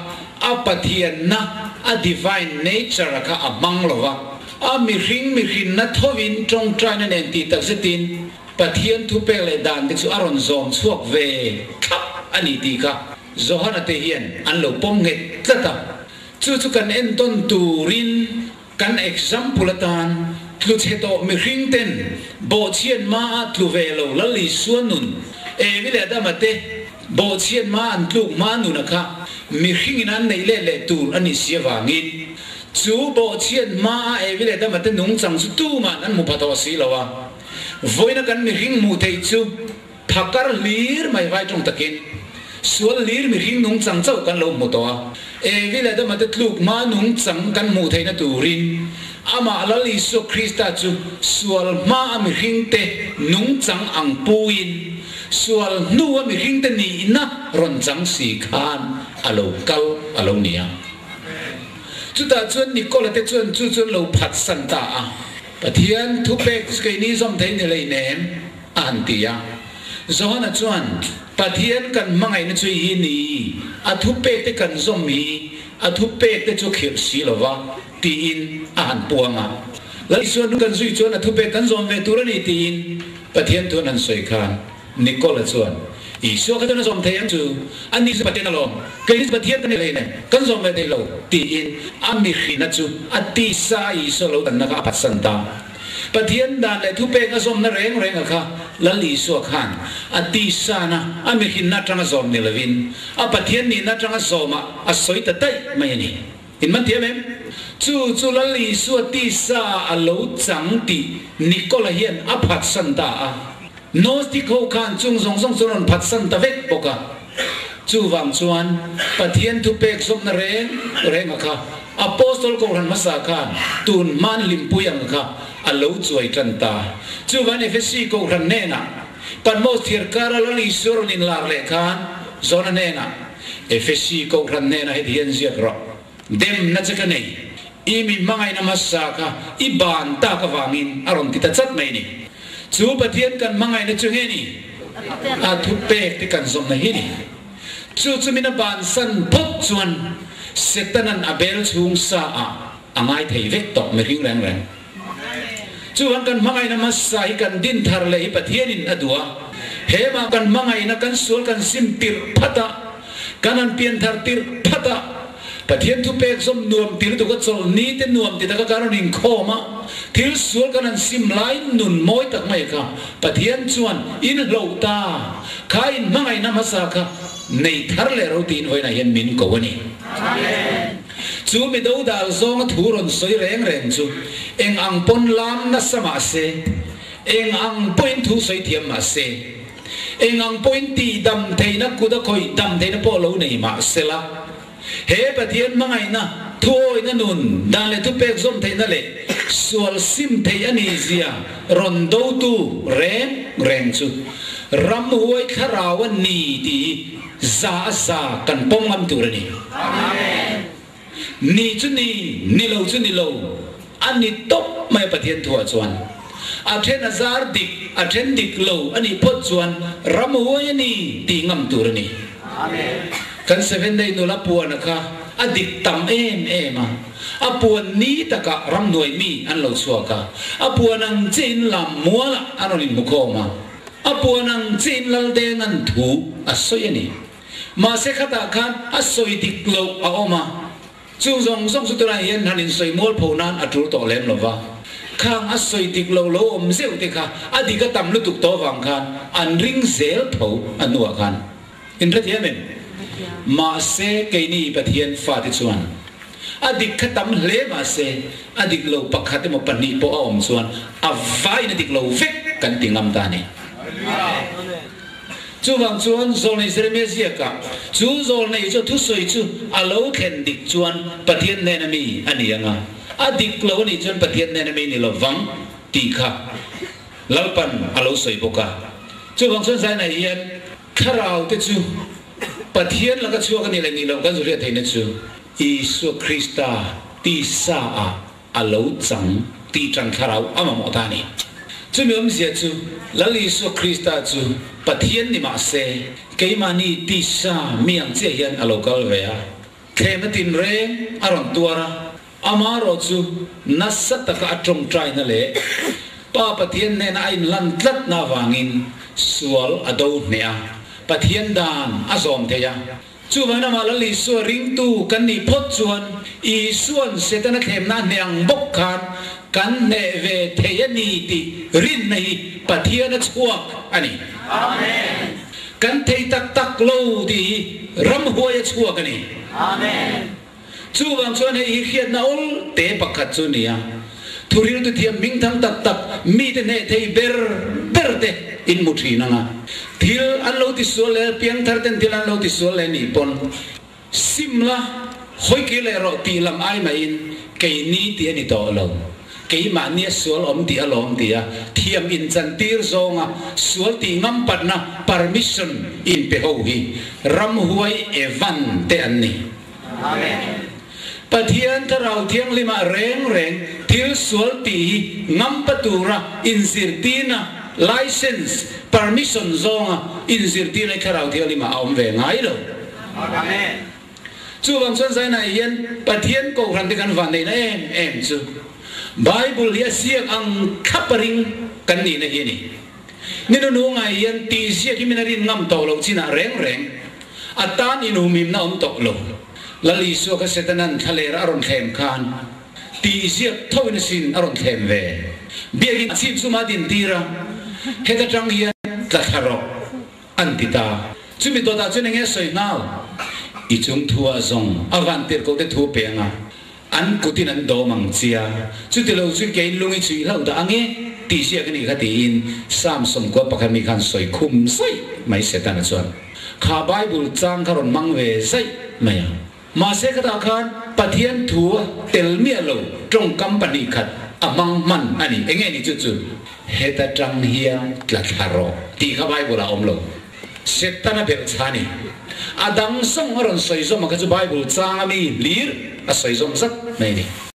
a Pathianna, a divine nature a kha a hmang lo va. A mihring mihrinna thovin tawngtaina nen tih tak zetin Pathian thupek leh dan te chu a rawn zawm chhuak ve thlap a ni tih kha Johana te hian an lo pawm nghet tlat a. Chu chu kan entawn turin kan example atan tlu chhe tawh mihring ten bawhchhiat hma ah tlu ve lo Lal Isua nun Evi leh Adama te bawhchhiat hma an tluk hma nuna kha mihringin an neih let leh tur a nih si avangin Chu bawhchhiat hmaa Evi leh Adama te nungchang chu tuman an hmu pha tawh si lo a. Vawiina kan mihring hmuh theih chu phakar hlir mai vai tawng takin sual hlir mihring nungchang chauh kan lo hmu tawh a. Evi leh Adama te tluk hma nungchang kan hmuh theihna turin amah Lal Isua Krista chu sual hmaa mihringte nungchang ang puin sual hnua mihringte nihna rawn chang si khan a lo kal a lo ni a. Chutah chuan Nikola te chuan chu chuan lo phatsan ta a, Pathian thupek chu keini zawm thei ni hlei nem, a han ti a. Johana chuan, Pathian kan hmangaihna chu hi ni, a thupek te kan zawm hi, a thupek te chu khirh si lo va, tiin a han puang a. Lal Isua nu kan zui chuan a thupek kan zawm ve tur a ni, tiin Pathian thu an han sawi khan. Nikola chuan, Isua kha chuan a zawm thei ang chu, a ni chu Pathian alawm, kei ni chu Pathian ka ni hlei nen, kan zawm ve thei lo, tiin a mihrina chu a tisa Isua lo danna kha a phatsan ta. Pathian dan leh thupek a zawmna reng renga kha Lal Isua khan a tisana a mihrinna atanga zawm ni lovin a Pathian nihna atanga zawmah a sawi ta daih mai a ni. In man thiam em? Chu chu Lal Isua tisa a lo chang tih Nikola hian a phatsan ta a. Gnostic ho khan chung zawng zawng chu an rawn phatsan ta vek bawk a. Chuvang chuan Pathian thupek zawmna reng reng a kha Apostol Kohhran hmasa khan tun hman hlimpui ang kha a lo chuai tan ta. Chuvan Efesi Kohhran hnenah Patmos thiarkara Lal Isua rawn inlar leh khan Jona hnenah. Efesi Kohhran hnenah heti hian ziak rawh, Demna che ka nei, i mi hmangaihna hmasa kha i ban tak avangin a rawn ti ta chat mai a ni. Chu Pathian kan hmangaihna chu nge ni? A thupek te kan zawmna hi ni. Chu chu min a bansan phawt chuan Setanan a bel chhung sa ah a ngai thei vek tawh mihring reng reng. Chuan kan hmangaihna hmasa hi kan din thar leh hi Pathianin a duh a. Hemah kan hmangaihna kan sual kan sim tirh phat a, kan han pian thar tirh phat a, Pathian thupek zawm nuam ti lutuk a chawlh ni te nuam ti taka kan rawn inkhawm a, thil sual kan han sim lai nun mawi tak mai kha Pathian chuan in hloh ta, kha in hmangaihna hmasa kha nei thar leh ro tiin vawiinah hian min ko a ni. Chu mi dodal zawnga thu rawn sawi reng reng chu eng ang pawn lam nasa mah se, eng ang pawhin thu sawi thiam mah se, eng ang pawhin tih dam theihna kut a khawih dam theihna pawh lo nei mah sela, he Pathian hmangaihna, thuawihna nun, dan leh thupek zawm theihna leh sual sim theih a nih zia rawn dotu reng reng chu ramhuai thlarau a ni tih hi Za a za kan pawm ngam tur a ni. Ni chu ni, ni lo chu ni lo, a ni tawp mai a Pathian thuah chuan. A then a zar dik, a then dik lo a nih phawt chuan ram huai a ni tih ngam tur a ni. Kan Seven Day nula puana kha a dik tam em em a, a puan ni takah ramhnuai mi an lo chhuak a, a puan ang chiahin lam mualah an rawn inhmukhawm a. A puan ang chiin Laldenga'n thu a sawi a ni. Mahse khatah khan a sawi dik loh a awm a, chung zawng zawng chu tunah hian han insawi mualpho nan a tul tawh lem lo va. Khang a sawi dik lo lo awm zeuh te kha a dik a tam lutuk tawh vang khan an ring zel tho a hnuah khan. Inhrethiam em? Mahse keini Pathian fate chuan a dik kha tam hle mahse a dik lo pakhat emaw pahnih pawh a awm chuan a vaiin a dik lo vek kan ti ngam ta a ni. Chuvang chuan Zawlnei Jeremia ziakah chu zawlnei chu thusawi chu a lo thlen dik chuan Pathian hnena mi a ni ang a, a dik lo a nih chuan Pathian hnena mi ni lo vang tih kha Lalpan a lo sawi bawk a. Chuvang chuan Zainah hian Thlarau te chu Pathian laka chhuak a nih leh nih loh kan zuhriat theihna chu Isua Krista tisa ah a lo chang tih tan thlarau a mamawh ta a ni. Chumi awmzia chu Lal Isua Krista chu Pathian ni mah se keimahni tisa mi ang chiah hian a lo kal ve a, thlem a tinreng a rawn tuar a, Amaherawh chu nasa taka a tawngtaina leh Pa Pathian hnena a inlan tlatna avangin sual a do hneh a, Pathian dan a zawm thei a. Chuvangin amah Lal Isua ringtu kan nih phawt chuan Isua'n Setana thlemna a hneh ang bawk khan kan hneh ve thei a ni tih rinna hi Pathian a chhuak a ni. Amen. Kan thei tak tak lo tih hi ramhuai a chhuak a ni. Amen. Chuvang chuan hei hi hriatna awl te pakhat chu a ni a, thuriltu thiam hmingthang tak tak mite hneh thei ber ber te in hmu thin ang a, thil an lo tisual leh piangthar ten thil an lo tisual leh nih pawn sim la hawi kir leh rawh tih lam ai mahin keini tih a ni tawh lo. Keimahnia sual awm tih a lawm ti a, thiam inchantir zawnga sual tih ngam patna permission inpe ho hi ramhuai Evan te an ni. Amen. Pathian Thlarau Thianghlimah reng reng thil sual tih hi ngampa tura inzirtirna, license, permission zawnga inzirtirna hi Thlarau Thianghlimah a awm ve ngai lo. Amen. Chuvang chuan Zainah hian Pathian Kohhran te kan vanneihna em em chu Bible hi a ziak ang thlap a ring kan nihna hi a ni. Ni nuhnungah hian tih ziak hi min a rin ngam tawh loh chinah reng reng A tan inhumhimna awm tawh lo. Lal Isua kha Setana'n thlaler a rawn thlem khan tih ziak thoin a sin a rawn thlem ve. Biakin chhip suma din tir a, heta tang hian tla thla rawh an ti ta. Chumi dawtah chuan enge a sawi nghal? I chung thu ah zawng a van tirh ko te thu peng a, An kutin an dawm ang chia, chuti lo chu kei lung i chhui hlauh dah ange tih ziak a nih kha tiin Psalm 11 mi khan sawi khum zaih mai Setana chuan kha Bible chang kha rawn hmang ve zaih mai a. Mahse khatah khan Pathian thu a tel miah lo tawngkam 2 khat a hmang hman a ni. Enge ni chu chu? Heta tang hian tla thla rawh tih kha Bible ah a awm lo. Setana belh chha a ni. A dang zawng a rawn sawi zawm a kha chu Bible changa mi hlir a sawi zawm zat mai a ni.